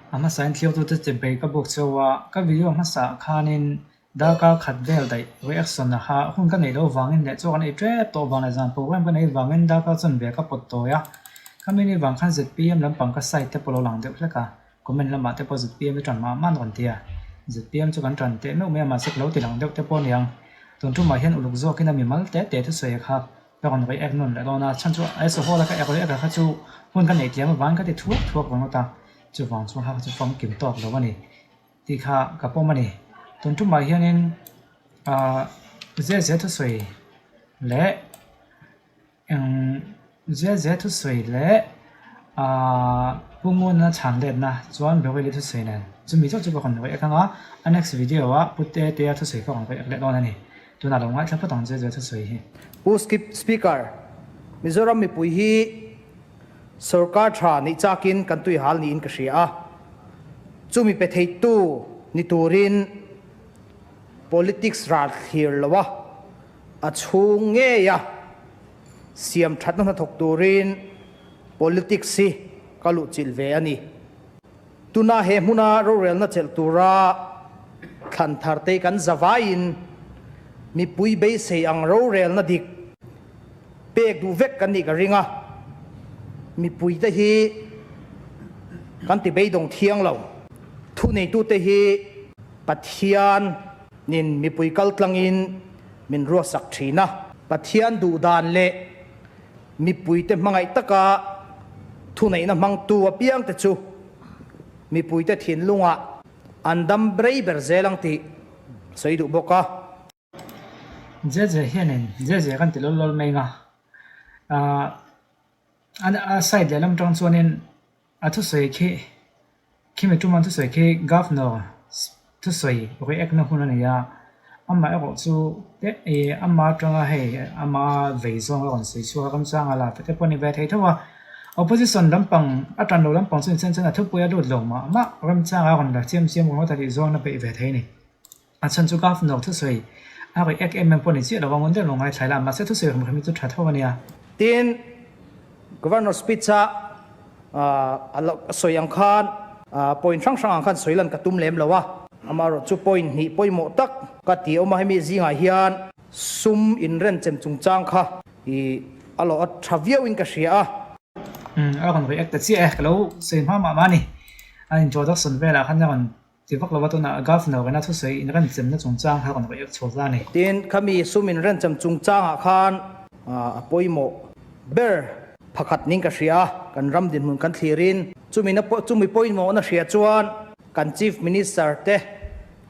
A hmasain thliaktute che bei ka buk cheu a, ka video hmasaah khanin darkar khat vel daih reaction a ha hun ka neih loh vangin leh chaw kan ei tep tawh vang leh zan program ka neih vangin darkar chuan ve ka pawt tawi a. Khami ni vang khan zpm lampang ka side te pawh lo lang deuh hlek a, comment lamah te pawh zpm hi tan mah mah an rawn ti a, zpm chu kan tan teh meuh mai a mahse ka lo ti lang deuh te pawh a niang. Tun tumah hian uluk zawkin a mimal te te thusawi kha Ka rawn react nawn leh dawn a, chhan chu Aizawl hall a ka ek react kha chu hun ka neih tliam avangin ka ti thuak thuak ringawt a, chuvang chuan kha chu famkim tawk lo a ni tih kha ka pawm a ni. Tun tumah hianin ahh zia zia thusawi leh eng zia zia thusawi leh ahh Pu Nguna chhan letna chuan Beverly thusawi nen chumi chauh chu ka rawn react ang a, a next video ah Pu Tetea thusawi ka rawn react leh dawn a ni. Tunah lo ngaithla phawt ang che zia thusawi hi. Pu Speaker, Mizoram mipui hi sorkar tha neih chakin kan tui hal niin ka hria a, chumi pe theitu ni turin politics ral thlir lo a, a chhung ngeia siam thatna hnathawk turin politics hi ka luhchilh ve a ni. Tuna he hmuna rorelna chelh tura thlan tharte kan zavaiin mipui beisei ang rorelna dik pek duh vek kan nih ka ring a, mipuite hi kan ti beidawng thiang lo. Thuneitute hi Pathianin mipui kaltlangin min ruatsak thin a, Pathian duhdan leh Mipuite hmangaih taka thuneihna hmangtu apiangte chu mipuite thinlungah an dam rei ber zel ang tih a sawi duh bawk a. Zia hianin zia zia kan ti lawl lawl mai ang a, a side lehlam atang chuanin A thusawi khi, khimi ṭuma thusawi khi Governor thusawi react na hun a ni a, amah erawh chu ih ama aṭanga hei ama vei zawng a rawn sawi chhuak a, ramchang a la te pawh a ni ve thei tho a, opposition lampang a ṭan lo lampang chu inchen chuan a thupui a lut lo mah mah ramchang a rawn la chiam chiam ringawt a tih zawng a peih ve thei a ni. A chhan chu Governor thusawi a react em em pawh ni chiah lo a, ngun deuh lo ngaithlai la, mahse thusawi hrim hrim hi chu ṭha tho a nia. Tin, Governor speech a a lo sawi ang khan point hrang hrang ang khan sawi lan ka tum lem lo a, amaherawh chu point hnih pawimawh tak ka ti awm a, hemi zingah hian sum inrenchem chungchang kha i a lo a tha viau in ka hria a. Umm a rawn react ta chiah e, ka lo sawi hma mah mah a ni. A introduction velah khan a rawn Ti vak lova tunah Governor ina thusawi inrenchamna chungchang kha rawn react chhuak ta a ni. Tin, khami sum inrencham chungchangah khan a pawimawh ber phakhat ning ka hria a, kan ram dinhmun kan thlirin chumi na chumi pawimawhna hria chuan kan Chief Minister te,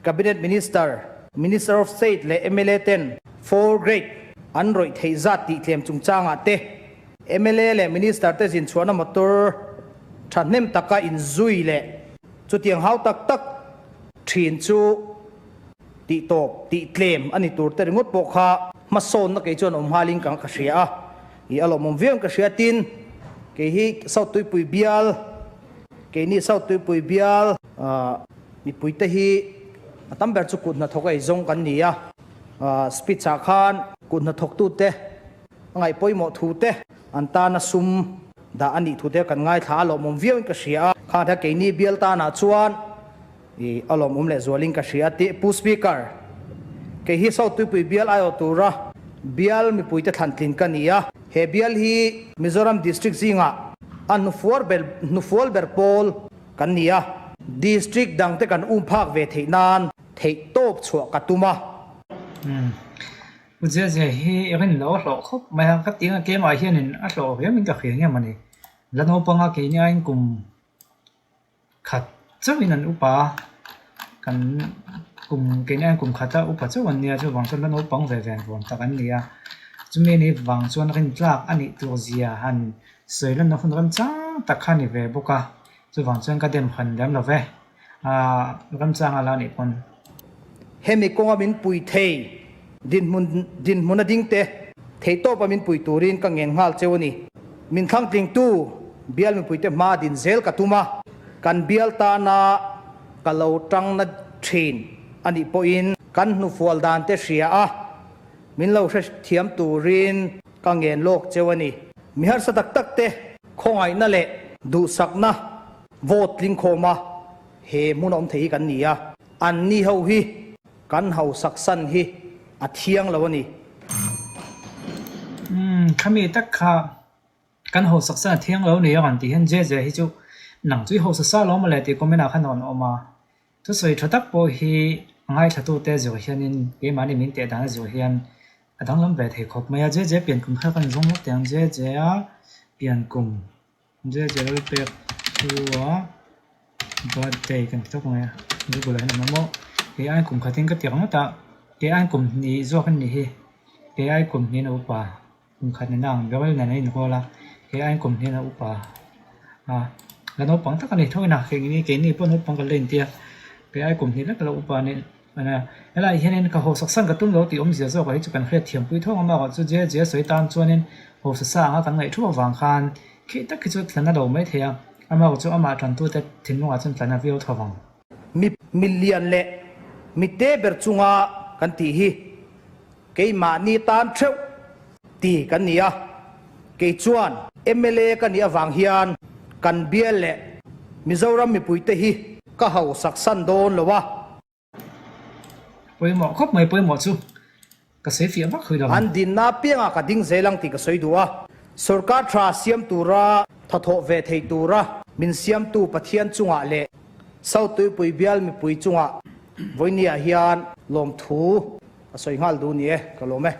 Cabinet Minister, Minister of State leh mla ten four grade an rawih theih zat tih tlem chungchangah te, mla leh Minister te zinchhuahna motor thahnem taka inzui leh Chutiang hau tak tak thin chu tih tawp, tih tlem a ni tur te ringawt pawh kha hmasawnna kei chuan awm nghalin ka ka hria a, ih a lawmawm viau in ka hria tin kei hi South Tuipui bial, keini South Tuipui bial mipui te hi a tam ber chu kut hnathawk ei zawng kan ni a, speech ah khan kut hnathawktute a ngaih pawimawh thu te an tana sum Dah a nih thu te kan ngaithla a lawmawm viau in ka hria a, kha tha keini bial tanah chuan i a lawmawm leh zual in ka hria tih Pu Speaker, kei hi South Tuipui bial aiawh tura bial mipuite thlantlin ka ni a, he bial hi Mizoram District zingah a hnufuar ber hnufual ber pawl kan ni a, District dangte kan um phak ve theih nan theih tawp chhuah ka tum a. Pu Zia hi i rin lo a hlawh khawp mai a, ka ti ang a keimah hianin a hlawh viau in ka hria nge mawni. La naupanga keini aiin kum khat chauhin an upa a, kan kum keini aiin kum khata upa chauh an nia chuvang chuan la naupang ve ve nuam tak an ni a. Chumi ni vang chuan rintlak a nih tur zia han sawi lanna hun remchang tak kha a ni ve bawk a, chuvang chuan ka dem han lem lo ve. Aaa remchang a la nih pawn. Hemi kawnga min pui thei dinhmun dinhmun a ding te theihtawpa min pui turin ka ngen nghal cheu a ni. Min thlangtlingtu bial mipuite hma din zel ka tum a, kan bial tana ka lo tangna thin a nih pawhin kan hnufual dan te hria a, min lo hre thiam turin ka ngen lawk cheu a ni. Mi harsa tak tak te khawngaihna leh duhsakna Vote tling khawm a, he hmun a awm thei hi kan ni a, anni ho hi kan hausak san hi a thiang lo a ni. Umm, khami tak kha kan hausak san a thiang lo ni a rawn tih hian Jeje hi chu nang chu i hausa sa lo maw le tih comment ah khan a rawn awm a. Thusawi tha tak pawh hi a ngaithlatute zir hianin keimahni min teh dan a zir hian a danglam ve thei khawp mai a. Jeje pian kum kha kan zawng lawk teh ang. Jeje a pian kum Jeje Lalpek chu a birthday kan ti tawk mai a. Google ah hian a awm a maw? Kei ai kum khatin ka ti ang ngawt a, kei ai kum hnih zawk a nih hi. Kei ai kum hnihin a upa. Kum khat nena ang ber nen an inrual a, kei aiin kum hnihin a upa a, la naupang tak a ni thawin a, keini keini pawh naupang kan la inti a, kei ai kum hnih lek la upa a ni a, helaiah hianin ka hausak san ka tum lo tih awmzia zawkah hi chu kan hriat thiampui thawng a, amaherawhchu chu je je sawi tan chuanin hausa sa anga kan ngaih thuak avang khan khi tak khi chu tlan a lo mai thei a, amaherawhchu chu amah tantute thinlungah chuan tlan a viau tho vang. Mi milian leh mite ber chunga kan tih hi Keimahni tan theuh ti kan ni a, kei chuan mla ka nih avang hian kan bial leh Mizoram mipuite hi ka hausak san dawn lo a. Pawimawh khawp mai pawimawh chu ka sawi fiah vak hui lo. An dinna apiangah ka ding zel ang tih ka sawi duh a, sorkar tha siam tura thawthawh ve thei tura min siamtu Pathian chungah leh South Tuipui bial mipui chungah vawinia hian lawmthu A sawi nghal duh ni e, ka lawm e.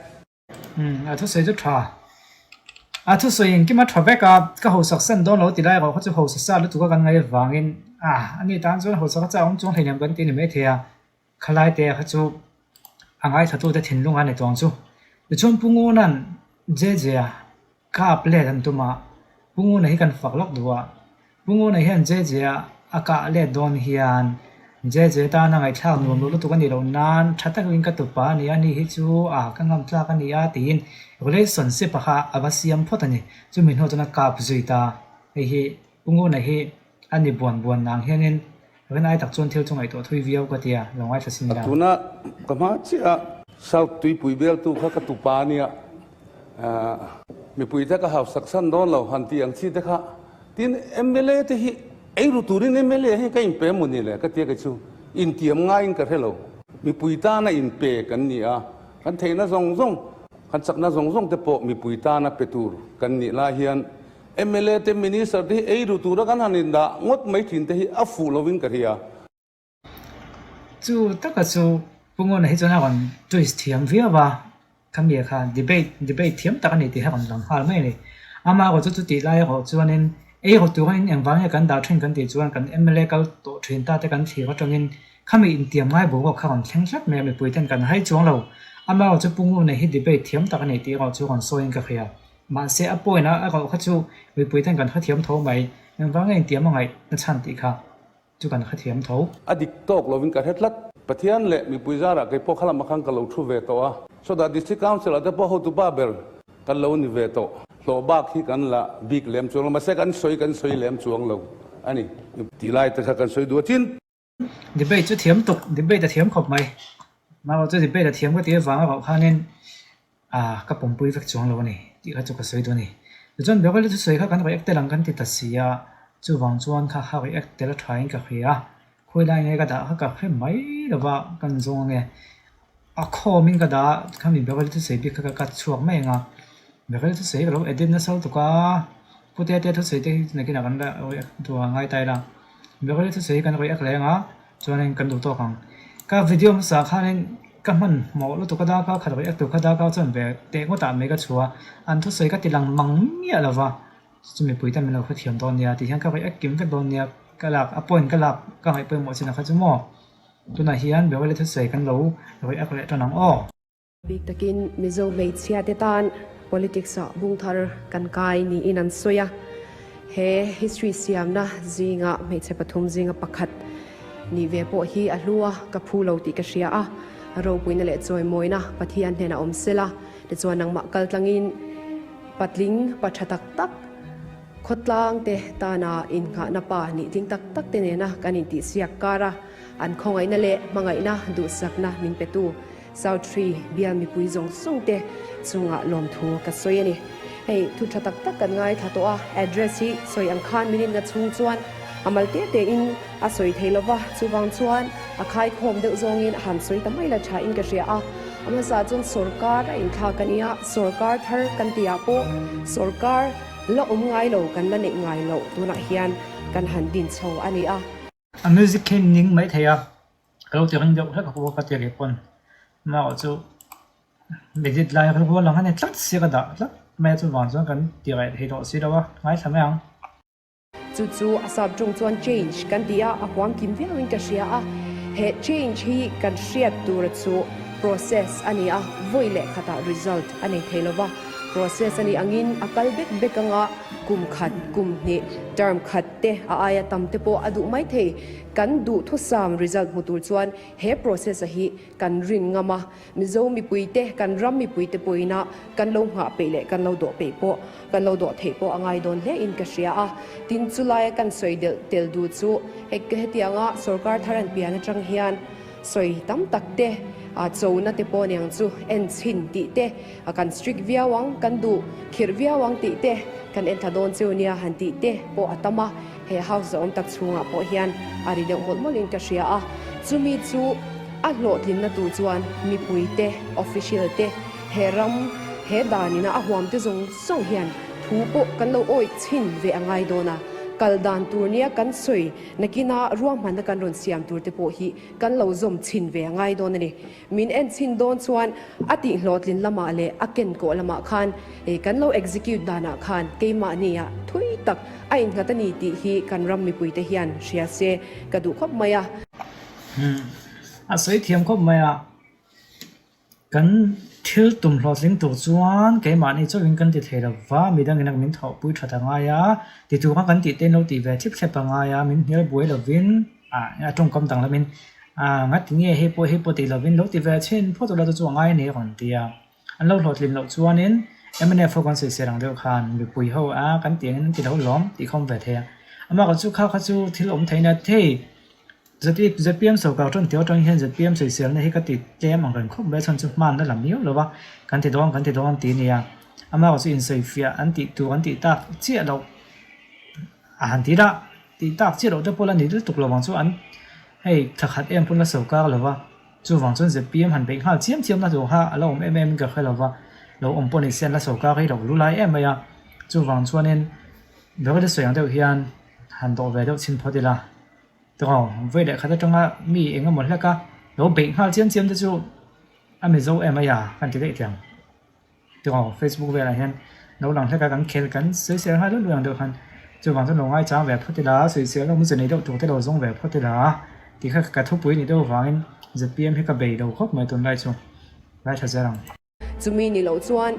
Umm, a thusawi chu tha. A thusawi engkim a tha vek a, ka hausak san dawn lo ti lai erawh kha chu hausa sa lutuk a kan ngaih avangin ah ani tan chuan hausak a chak awm chuang hleinem kan ti ni maithei a, khalai te kha chu a ngaithlatute thinlung a ni tawng chu. Tichuan Pu Nguna'n Jeje a Kap let an tum a, Pu Nguna hi kan fak lawk duh a. Pu Nguna hian JJ a a kah let dawn hian JJ tana ngaihthlak nuam lo lutuk a nih loh nan tha takin ka tupa a ni a, ni hi chu a ka ngam tlak a ni a tiin relationship a kha a va siam phawt a ni. Chumi hnuah chuan a kap zui ta. Hei hi Pu Nguna hi a ni buan buan nang hianin Rinai tak chuan thil chu ngaihtuah thui viau ka ti a, lo ngaithla sin ila. Tuna ka hma chiah a South tuipui bialtu kha ka tupa a nia, mipui te ka hausak san dawn lo han tih ang chi te kha. Tin, mla te hi ei ru turin mla hi ka inpe emaw ni le ka tia kei chu intiam ngaiin ka hre lo. Mipui tana inpe kan ni a, kan theihna zawng zawng, kan chakna zawng zawng te pawh mipui tana pe tur kan nih lai hian Mla te Minister te hi ei ru tura kan han indah ngawt mai thin te hi a fuh lovin ka hria. Chu taka chu Pu Nguna hi chuan a rawn twist thiam viau a, khami kha debate debate thiam tak a ni tih hi a rawn lang nghal mai a ni. Amah erawh chu chutih lai erawh chuanin ei ru tura in engvang nge kan dah thin kan tih chuan kan mla kal tawh thin ta te kan thlir atangin khami intiam ngai boruak kha rawn thleng tlat mai a, mipui ten kan hai chuang lo. Amah erawh chu Pu Nguna hi debate thiam tak a ni tih erawh chu rawn sawiin ka hria. Mahse a point a a rauh kha chu mipui ten kan hrethiam tho mai, engvang nge intiam a ngaih na chhan tih kha chu kan hrethiam tho. A dik tawk lovin ka hre tlat. Pathian leh mipui zarah kei pawh khalam ah khan ka lo thu ve tawh a, sawtah District Council ah te pawh hotu pa ber kan lo ni ve tawh. Hlawh bak hi kan la bik lem chuang lo, mahse kan sawi kan sawi lem chuang lo a ni. Tih lai te kha kan sawi duh a chin. Debate chu thiam tuk, debate a thiam khawp mai. Mahse chu debate a thiam ka tih avang erawh khanin ah ka pawmpui vek chuang lo a ni tih kha chu ka sawi duh a ni. Tichuan Beverly thusawi kha kan react tel ang kan ti ta si a, chuvang chuan kha kha react tel a thain ka hria a, khawilai nge ka dah kha ka hre mai lo va, kan zawng ange. A khawmin ka dah a, khami Beverly thusawi bik kha ka cut chhuak mai ang a, Beverly thusawi ka lo edit nasa lutuk a, Pute te thusawi te hi nakinah kan la react duh a ngai ta ila. Beverly thusawi hi kan react leh ang a, chuanin kan duh tawk ang. Ka video hmasa khanin ka hmanhmawh lutuk a darkar khat react tur kha darkar chuan ve teh ngawtah mai ka chhuah a, an thusawi ka ti lang mang miah lo va, chu mipui ten min lo hrethiam dawn nia tih hian ka react kim vek dawn nia, ka lak a point ka lak ka ngaih pawimawh chin a kha chu maw. Tunah hian Beverly thusawi kan lo react leh tan ang aw. Bik takin Mizo hmeichhia te tan politics ah bung thar kan kai niin an sawi a. He history siamna zinga hmeichhe pathum zinga pakhat nih ve pawh hi a hlu a, ka phu lo tih ka hria a. Ropuina leh chawimawina Pathian hnenah awm sela, tichuan nangmah kaltlangin patling pa tha tak tak, khawtlang te tana innghahna pa nih tling tak tak te nena kan intihsiak kar a, an khawngaihna leh hmangaihna duhsakna min petu. South Tree bial mipui zawng zawng te chungah lawmthu ka sawi a ni. Hei thu tha tak tak kan ngaithla tawh a, address hi sawi ang khan minute nga chhung chuan A mal te te in a sawi thei lo va, chuvang chuan a khaikhawm deuh zawngin a han sawi ta mai la tha in ka hria a. A hmasa chuan sorkar a inthlak a nia, sorkar thar kan tihah pawh sorkar la awm ngai lo kan la neih ngai loh tunah hian kan han din chho a ni a. A music khi ning mai thei a, ka lo ti ring deuh hlek a ka ti leh pawn amaherawh chu edit lai rual ang a ni tlat sia ka dah tlat mai a chuvang chuan kan ti reh thei tawh si lo a, ngaithla mai ang. Chu chu a sap ṭawng chuan change kan ti a, a huam kim viauin ka hria a. He change hi kan hriat tura chu process a ni a, vawi leh khatah result a nei thei lo va. Process a nih angin a kal bek bek anga kum khat, kum hnih, term khat te a aia tam te pawh a duh mai thei. Kan duhthusam result hmu tur chuan he process a hi kan rin ngam a. Mizo mipuite, kan ram mipuite pawhin kan lo nghah peih leh kan lo dawh peih pawh, kan lo dawh theih pawh a ngai dawn hle in ka hria a. Tin, chulaia kan sawi delh tel duh chu hetianga sorkar thar an pian atang hian sawi tam tak te, chona te pawh niang chu en chhin tih te, kan strict viau ang, kan duh khirh viau ang tih te, kan en tha dawn cheu nia han tih te pawh a tam a. He house zawm tak chhungah pawh hian a ri deuh mawlh mawlhin ka hria a, chumi chu a hlawhtlinna tur chuan mipuite, official te, he ram, he danina a huam te zawng zawng hian thu pawh kan lo awih chhin ve a ngai dawn a, kal dan tur nia kan sawi nakina ruahmanna kan rawn siam tur te pawh hi kan lo zawm chhin ve a ngai dawn a ni. Min en chhin dawn chuan a tihhlawhtlin lamah leh a kenkawh lamah khan kan lo execute danah khan keimahnia thui tak a innghat a ni tih hi kan ram mipuite hian hria se ka duh khawp mai a. A sawi thiam khawp mai a, kan thil tum hlawhtling tur chuan keimahni chauhin kan ti thei lo va, midangin a min thawhpui that a ngai a, ti tura kan tih te in lo tih ve thlip thlep a ngai a, min hnial buai lovin. Ah a tawngkam dang lamin ah ngati nge hei pawh hei pawh tih lovin lo ti ve chhin phawt ula chu chu a ngai a ni a rawn ti a. An lo hlawhtlin loh chuanin mnf ho kan sawisel ang deuh khan mipui ho a kan tih angin an ti lo lawm tih kha awm ve thei a. Amah chu kha kha chu thil awm theihna thei ZPM sawrkar tan tih atang hian ZPM sawiselna hi ka ti tlem ang reng khawp mai a chhan chu hmanna la miau lo va kan ti dawn kan ti dawn tih a ni a. Amah chu insawifiah an tih tur an tih tak chiah loh A han ti dah tih tak chiah loh te pawh la ni lutuk lo vang chu an hei thla khat em pawn la sawrkar lo va, chuvang chuan zpm han beih nghal chiam chiam na tur kha a la awm em em in ka hre lo va, lo awm pawh ni se an la sawrkar hi lo lu lai em mai a, chuvang chuanin Beverly sawi ang deuh hian han dawh ve deuh chhin phawt ila tawng vawi leh khat atanga mi eng emaw hlek a lo beih nghal chiam chiam te chu a mizo em mai a kan ti daih teh ang. Tiraw Facebook velah hian lo lang hlek a kan khel kan sawisel nghal luih luih ang deuh khan chuvang chuan lo ngaichang ve phawt ila sawisel awm ze nei deuh tur te lo zawng ve phawt ila tih kha ka thupui ni deuh vangin zpm hi ka bei lo khawp mai tunlai chu ngaithla zel ang. Chumi ni loh chuan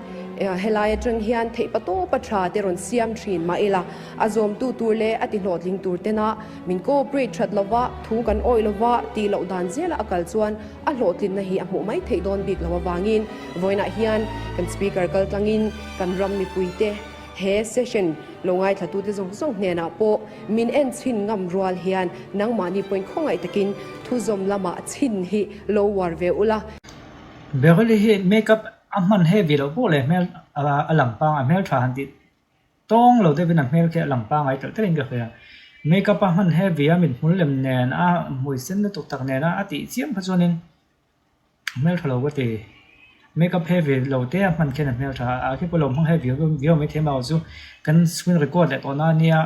helai atang hian theihpa tawpa tha te rawn siam thin mah ila a zawmtu tur leh a tihlawhtling tur tena min cooperate that lova thu kan awih lova tih loh dan zela a kal chuan A hlawhtlinna hi a hmuh mai theih dawn bik lo avangin vawiinah hian kan Speaker kal tlangin kan ram mipuite he session lo ngaithlatute zawng zawng hnenah pawh min en chhin ngam rual hian nangmahni pawhin khawngaih takin thuzawm lamah chhin hi lo uar ve ula. Beryl hi makeup a hman heavy loh pawh leh hmel a lang pang a hmeltha han tih Tawng lo deuhin a hmel khi a lang pangai telh telhin ka hria. Makeup a hman heavy a mithmul lem nen a hmui sen lutuk tak nen a a tih chiam kha chuanin a hmel tha lo ka ti. Makeup heavy lo te a hman khian a hmel tha a khi pawh lo hmang heavy viau mai thei amaherawhchu kan screen record leh tawhna ania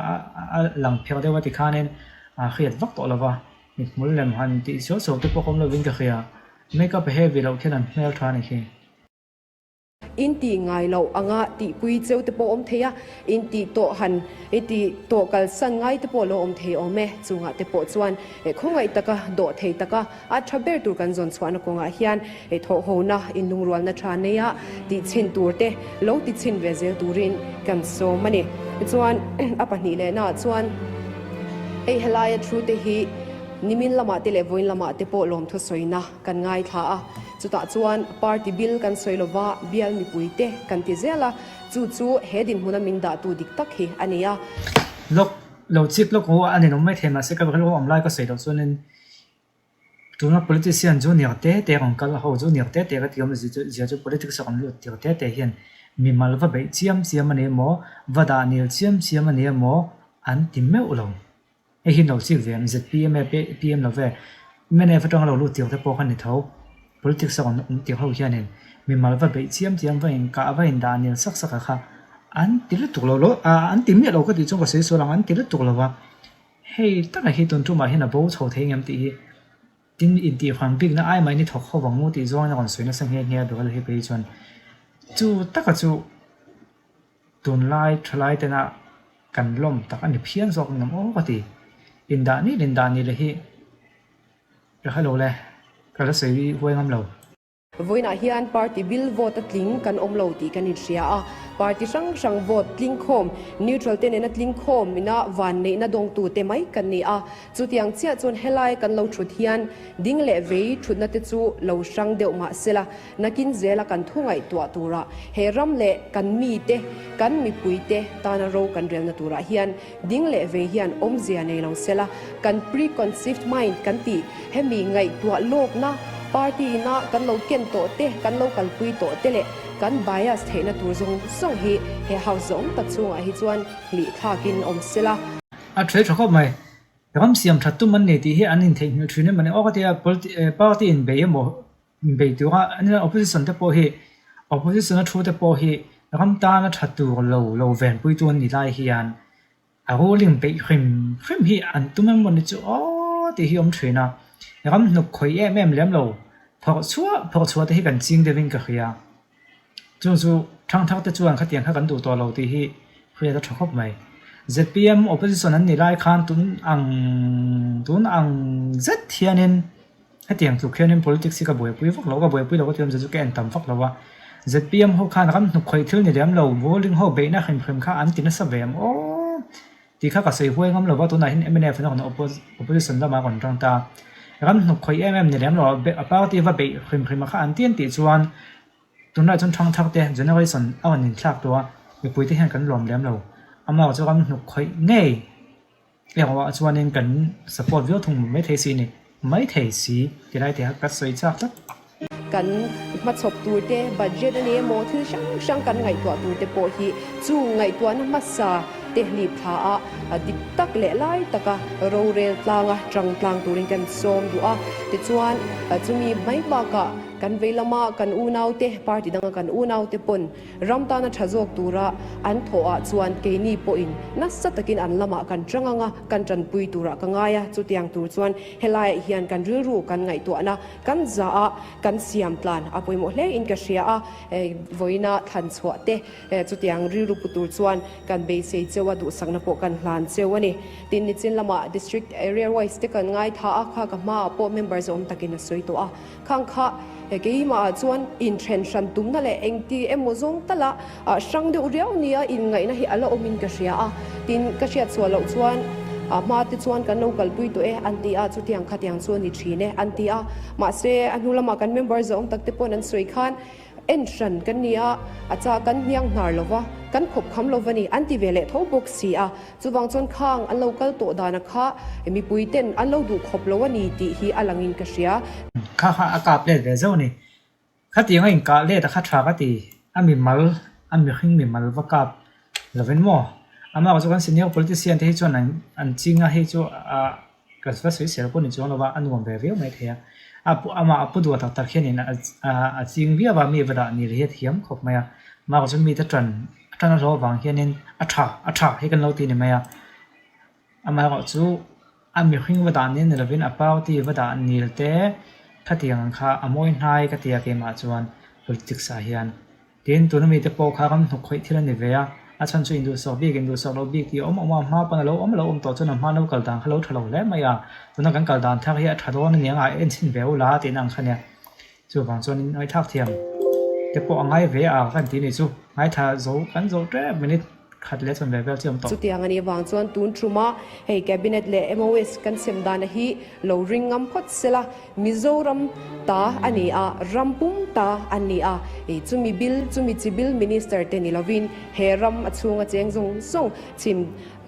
a lang phek deuh a ti khanin a hriat vak tawh lo va, mithmul lem han tih suau suau te pawh ka awm lovin ka hria. Makeup heavy loh khian an hmel tha a ni khi. In tih ngai loh anga tihpui cheu te pawh awm thei a, in tih tawh han i tih tawh kalsan ngai te pawh lo awm thei awm e. Chungah te pawh chuan khawngaih taka dawh thei taka a tha ber tur kan zawn chhuahna kawngah hian thawhhona inlungrualna tha neia tih chhin tur te lo ti chhin ve zel turin kan sawm a ni. Chuan a pahnih lehnaah chuan hei helaia thu te hi nimin lamah te leh vawiin lamah te pawh lawmthu sawina kan ngaithla a. Chutah chuan party bil kan sawi lova bial mipuite kan ti zel a, chu chu he dinhmuna min dahtu dik tak hi a ni a. Lawk lo chik lawk ho a ninawm mai thei mahse ka rilru awm lai ka sawi loh chuanin tuna politician junior te te rawn kal ho junior te te ka ti awm zia chu politics a rawn lut tir te te hian mimal va beih chiam chiam a ni emaw va dah nil chiam chiam a ni emaw an ti meuh lo. Hei hi no chik ve em? Zpm e PM lo ve. Mnf atanga lo lut tir te pawh kha ni tho. Politics a rawn awm tir ho hianin mimal va beih chiam chiam va inkah va indah nil sak sak a kha an ti lutuk lo lo an ti miah lo ka tih chuan ka sawi sual ang an ti lutuk lo va. Hei taka hi tun tumah hian a bo chho thei ngem tih hi tin intihhran bikna ai mai ni thawk ho vang mu tih zawngin a rawn sawi nasa nghe nghe a Dorel hi phei chuan chu taka chu Tunlai thalai tena kan lawm tak a ni phian zawk ngam aw ka ti. Indah ni leh indah ni leh hi ka hre lo le, ka la sawi huai ngam lo. Vawiinah hian party bill vote a tling kan awm lo tih kan inhria a, party hrang hrang vote tling khawm, neutral te nena tling khawm ina vanneihna dawngtu te mai kan ni a. Chutiang chiah chuan helai kan lo thut hian ding leh vei thutna te chu lo hrang deuh mah sela, Nakin zela kan thu ngaihtuah turah he ram leh kan mite, kan mipuite tana ro kan relna turah hian ding leh vei hian awmzia nei lo sela, kan preconceived mind kan tih hemi ngaihtuah lawkna party ina kan lo ken tawh te, kan lo kalpui tawh te leh kan bias theihna tur zawng zawng hi he house zawng tak chhungah hi chuan hlih thlakin awm sela. A tha tha khawp mai. Ram siam that tum an nei tih hi an intheihnghilh thin em a ni. Aw ka tia party inbei emaw Bei tura an nia opposition te pawh hi opposition a thu te pawh hi ram tana tha tur lo lo venpui tu an ni lai hian a ruling beih hrim hrim hi an tum emaw ni chu aw tih hi a awm thin a, ram hnuk khawih em em lem lo phawrh chhuah phawrh chhuah te hi kan ching deuhin ka hria. Chung chu thangthar te chuan khatiang kha kan duh tawh lo tih hi hriat a tha khawp mai. Zpm opposition an nih lai khan tun ang tun ang zet hianin hetiang tluk hianin politics hi ka buaipui vak lo, ka buaipui lo ka ti awmzia chu ka en tam vak lo a. Zpm ho khan ram hnuk khawih thil ni lem lo, ruling ho beihna hrim hrim kha an ti nasa ve em aw tih kha ka sawi huai ngam lo va, tunah hian mnf an rawn opposition lamah a rawn tang ta. Ram hnuk khawih em em ni lem lo a party va beih hrim hrim a kha an ti an tih chuan tunlai chuan thangthar te generation a rawn inthlak tawh a, mipui te hian kan lawm lem lo. Amah chu ram hnuk khawih ngei erawh ah chuanin kan support viau thung maithei si ni maithei si ti lai te kha ka sawi chak tlat. Kan hmachhawp tur te, budget a ni emaw thil hrang hrang kan ngaihtuah tur te pawh hi chung ngaihtuahna hmasa te hlip thla a dik tak leh lai taka rorel tlanga tang tlang turin kan sawm duh a. Tichuan chumi mai bakah kan vei lama kan unaute, party danga kan unaute pawn Ram tana tha zawk tura an thawh ah chuan keini pawhin nasa takin an lamah kan tang anga kan tanpui turah ka ngai a, chutiang tur chuan helaiah hian kan rilru kan ngaihtuahna kan zah a, kan siam tlan a pawimawh hle in ka hria a, vawiina thlan chhuah te chutiang rilru pu tur chuan kan beisei cheu a, duhsakna pawh kan hlan cheu a ni. Tin, nichin lamah District Area Wise te kan ngaitha a, kha ka hmaah pawh member zawm takin a sawi tawh a. Khang kha keimah ah chuan inthen hran tumna leh engti emaw zawng tala hrang deuh riau nia inngaihna hi a la awmin ka hria a, tin ka hriat chhuah loh chuan hma te chuan kan lo kalpui tawh e an ti a, chutiang khatiang chu a ni thin e an ti a, mahse a hnu lamah kan member zawng tak te pawn an sawi khan En hran kan ni a, a chah kan hniang hnar lo va, kan khawp kham lo va ni, an ti ve leh tho bawk si a. Chuvang chuan khang an lo kal tawh dana kha mipui ten an lo duh khawp lo a ni tih hi a langin ka hria. Kha kha a kap let ve zauh a ni. Khatiang a inkah let a kha tha ka ti, a mimal, a mihring mimal va kap lovin maw? Amah chu kan senior politician te hi chuan an ching a, hei chu a Ka va sawi sel pawh ni chuang lova a nuam ve viau mai thei a, a pu amah a pu duah tak tak hianin a a ching viau a mi va dah ni leh hi a thiam khawp mai a, mah chu mite tan a tan a hlawh avang hianin a tha a tha hi kan lo ti ni mai a, amaherawh chu a mihring va dah nil ni lovin a party va dah nil te khatiang ang kha a mawi hnai ka ti a keimah chuan politics ah hian. Tin, tuna mite pawh kha ram hnuk khawih thil a ni ve a, a chhan chu induhsawk bik, induhsawk loh bik tih a awm awm a, hma pawn a lo awm lo awm tawh chuan a hma lo kal dan kha lo tha lo hle mai a, tuna kan kal dan thar hi a tha dawn a ni ang a, en chhin ve ula tihna ang kha nia. Chuvang chuanin ngaihthlak thiam te pawh a ngai ve a kan ti ni chu, ngaithla zo kan zo tep minute khat leh chuan ve vel chi awm tawh. Chutiang a nih avang chuan tun thuma hei Cabinet leh MOS kan sem dana hi lo ring ngam phawt sela, Mizoram ta a ni a, ram pum ta an ni a, chumi bil, chumi chi bil Minister te ni lovin he ram a chhunga cheng zawng zawng chhim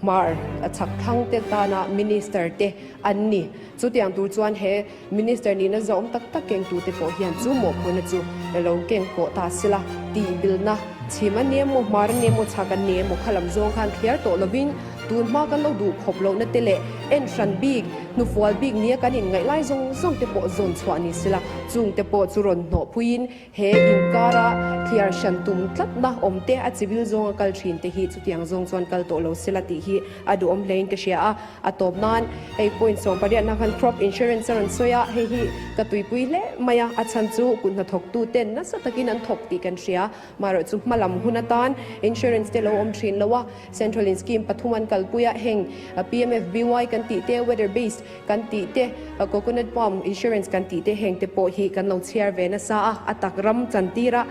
hmar a chhak thlang te tana Minister te an ni. Chutiang tur chuan he Minister nihna zawm tak tak kengtu te pawh hian chu mawhphurhna chu lo keng kawh ta sela tih bilna chhim a ni emaw, hmar a ni emaw, chhak an ni emaw kha lam zawng khan thliar tawh lovin tun hma kan lo duh khawp lohna te leh. En hran bik, hnufual bik nia kan inngaih lai zawng zawng te pawh zawn chhuah ni sela, chung te pawh chu rawn hnawh phuiin he inkara thliar hran tum tlatna awm te a chibil zawnga kal thin te hi chutiang zawng chuan kal tawh lo sela tih hi a duhawm hlein ka hria a. A tawp nan hei point 18na khan crop insurance a rawn sawi a, hei hi ka tuipui hle mai a, a chhan chu kut hnathawktu ten nasa takin an thawk tih kan hria. Marawh chu hma lam hun atan insurance te lo awm thin lo a, Central in scheme pathum an kalpui a, heng PMFBY kan tih te, weather based kan tih te, coconut palm insurance kan tih te heng te pawh hi kan lo chhiar ve nasa a, a tak ram chantir a.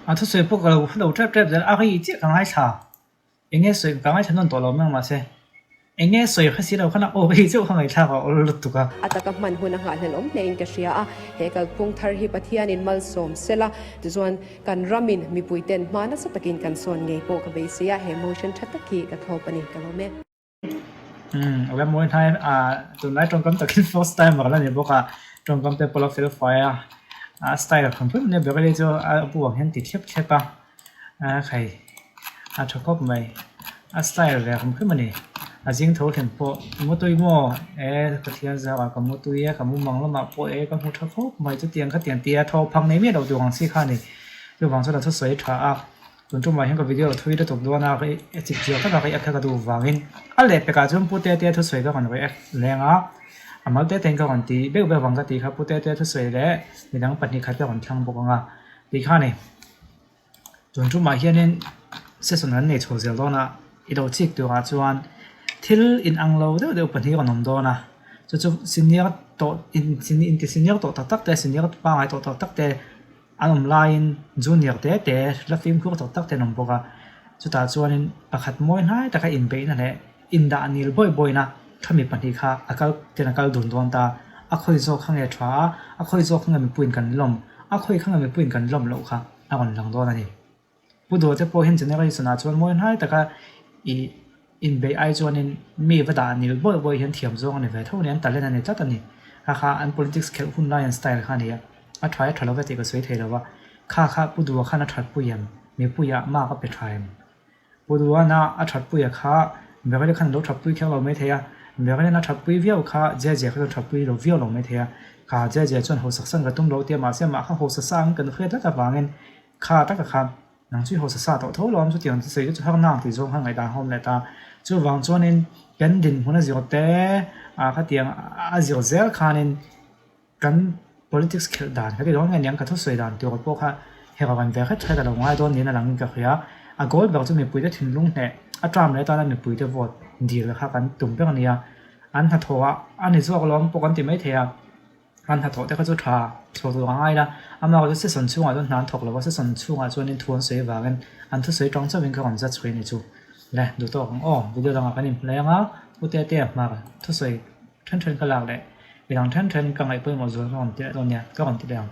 A thusawi pawh ka lo hre lo tep tep zel a, hei chiah ka ngaithla. Eng nge sawi ka ngaithla nawn tawh lo mai mahse eng nge sawi hre si lo khan a aw hei chauh kha ngaihthlak a awl lutuk a. A taka hman hun a nghahhlelh awm hlein ka hria a, he kalphung thar hi Pathianin malsawm sela tichuan kan ramin mipuiten hma nasa takin kan sawn ngei pawh ka beisei a, he motion tha tak hi ka thlawp a ni ka lawm e. Umm a la mawi hnai a tunlai tawngkam takin first timer la ni bawk a tawngkam te pawh a la fel fai a a style hrim hrim nia Beverly chu a bu ang hian ti thlep thlep a a khai a tha khawp mai a style ve hrim hrim a ni a zing tho hlim pawh mutui maw e Pathian zauah ka mutui a ka mumang lamah pawh e ka hmu tha khawp mai chutiang khatiang tia tho phang nei miah lo tur ang chi kha a ni chuvang chuan a thusawi tha a. Tun tumah hian ka video thui lutuk dawn a, ka chip chiah tak a ka iak kha ka duh vangin a leh pekah chuan Pu Tete thusawi ka rawn react leng a, a mal tete in ka rawn ti beuh beuh vang ka tih kha Pu Tete thusawi leh midang pahnih khat ka rawn thlang bawk ang a tih kha a ni. Tun tumah hianin session kan nei chho zel dawn a, i lo chik turah chuan thil inang lo deuh deuh pahnih rawn awm dawn a, chu chu senior tawh inti senior tawh tak tak te senior pangngai tawh tak tak te An awm laiin junior te te la fimkhur tawk tak te an awm bawk a, chutah chuanin pakhat mawi hnai taka inbeihna leh indah nil bawi bawina khami pahnih kha a kal ten a kal dun dawn ta, a khawi zawk kha nge tha a, a khawi zawk kha nge mipuiin kan lawm, a khawi kha nge mipuiin kan lawm loh kha a rawn lang dawn a ni. Pu Dawh te pawh hian generation ah chuan mawi hnai taka ih inbeih ai chuanin mi va dah nil bawi bawi hian thiam zawng a ni ve tho a ni, an talent a ni tlat a ni. Kha kha an politics khelh hun lai an style kha a ni a, a tha e tha lo ve tih ka sawi thei lo va, kha kha Pu Duha khan a that pui em? Mipuiah mark a pe tha em? Pu Duhana a that puia kha Beryl khan a lo that pui kher lo mai thei a, Beryl a that pui viau kha Jeje kha chuan that pui lo viau lo mai thei a, kha Jeje chuan hausak san ka tum lo tia mahse amah kha hausa sa ang kan hriat tlat avangin Kha taka kha nang chu i hausa sa tawh tho lo ang chutiang chu sawi chu har nang tih zawng kha ngaihdan a awm leh ta. Chuvang chuanin kan dinhmun a zir te ah khatiang a zir zel khanin kan politics khelh dan ka ti dawn nge niang ka thusawi dan tur pawh kha hero an ve hret hret a lo ngai dawn niin a langin ka hria. A goal ber chu mipuite thinlung hneh a term leh atana mipuite vote dil kha kan tum ber a nia. An hnathawh ah a ni zawk alawm pawh kan ti maithei a. An hnathawh te kha chu tha chhuak tur a ngai la, amah chu session chhungah chuan hna an thawk lo va, session chhungah chuanin thu an sawi avangin an thusawi tang chauhin ka rawn zat chhuih a ni chu. Le, duh tawk ang aw, video dangah kan inhmu ang a, U Tetea hmar thusawi then then ka lak leh midang then then ka ngaih pawimawh zual ka rawn ti leh dawn nia, ka rawn ti leh ang.